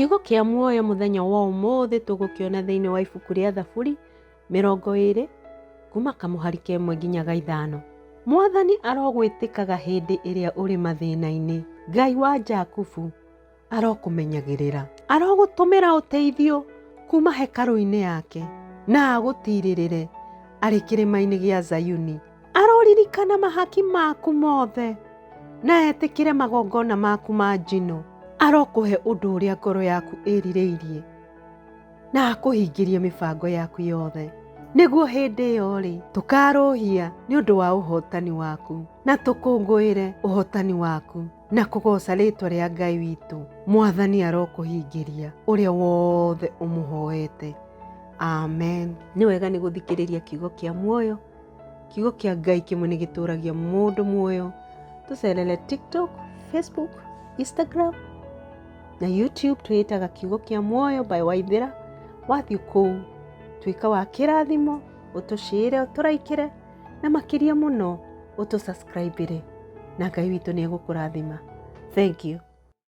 Kiugo kĩa muoyo mũthenya wa ũmũthĩ tũgũkĩona thĩinĩ wa ibuku rĩa Thaburi 20 kuma kamũhari kemwe nginya ga ithano. Mwathani arogwĩtĩkaga hĩndĩ ĩrĩa ũrĩ mathĩna-inĩ, Ngai wa Jakubu arokũmenyagĩrĩra. Arogũtũmĩra ũteithio kuma hekarũ-inĩ yake, na agũtiirĩrĩre arĩ kĩrĩma-inĩ gĩa Zayuni. Aroririkana mahaki maku mothe na etĩkĩre magongona maku ma njino. Arokũhe ũndũ ũrĩa ngoro yaku ĩrirĩirie na akũhingĩrie mĩbango yaku yothe. Nĩguo hĩndĩ ĩyo-rĩ, tũkarũhia nĩ ũndũ wa ũhootani waku, na tũkũngũĩre ũhootani waku na kũgooca rĩĩtwa rĩa Ngai witũ. Mwathani arokũhingĩria ũrĩa wothe ũmũhoete. Amen. Nĩ wega nĩ gũthikĩrĩria kiugo kĩa muoyo. Kiugo kĩa Ngai kĩmwe nĩ gĩtũragia mũndũ muoyo. Tũcerere TikTok, Facebook, Instagram na YouTube twĩtaga Kiugo kĩa Muoyo by Waithĩra. Wathiĩ kũu tuĩka wa kĩrathimo, ũtũcĩre, ũtũraikĩre na makĩria mũno ũtũ subscribe na Ngai witũ nĩ egũkũrathima. Thank you.